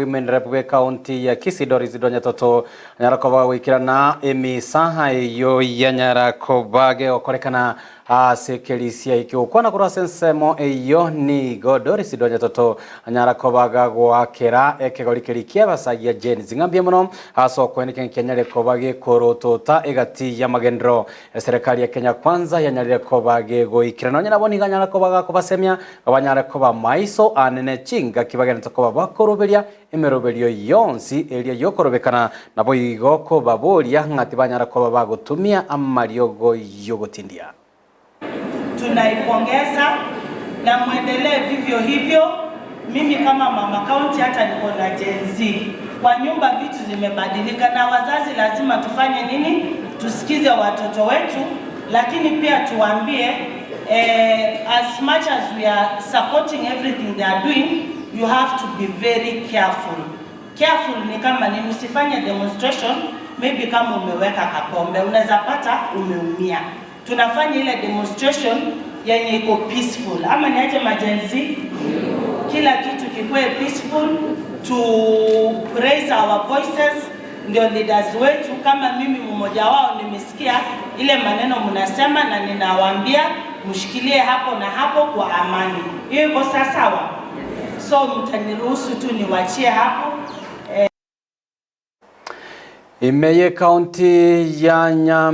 Women Rep bwe county ya Kisii Doris Nyatoto anyara koba goikerana emisaha eyo yanyara koba gegokorekana ase ekerisia ekio. Gokwana korwa ase ensemo eyo nigo Doris Nyatoto anyara koba gagoakera ekegori keri kia abasagia Gen Z ng'a mbuya mono ase okoeneka ng'a kianyare koba gekorotota egati y'amagenderero eserekari ya Kenya Kwanza yanyarire koba gegoikerana. Nonya nabo nigo anyara koba gakobasemia banyare koba maiso anene chingaki bagenderete koba bakoroberia emeroberio yonsi eria yokorobekana naboigo kobaboria ng'a tibanyara koba bagotumia amariogo yogotindia. Tunaipongeza na mwendelee vivyo hivyo. Mimi kama mama county hata niko na Gen Z kwa nyumba, vitu zimebadilika, na wazazi lazima tufanye nini? Tusikize watoto wetu, lakini pia tuambie as much as we are supporting everything they are doing, you have to be very careful. Careful ni kama nini? Usifanye demonstration maybe kama umeweka kapombe, unaweza pata umeumia. Tunafanya ile demonstration yenye iko peaceful, ama niaje maGen Z? Kila kitu kikuwe peaceful, to raise our voices, ndio leaders wetu. Kama mimi mmoja wao, nimesikia ile maneno mnasema, na ninawaambia mshikilie hapo na hapo kwa amani. Hiyo iko sawa? So mtaniruhusu tu niwachie hapo. Imeye county ya Nyam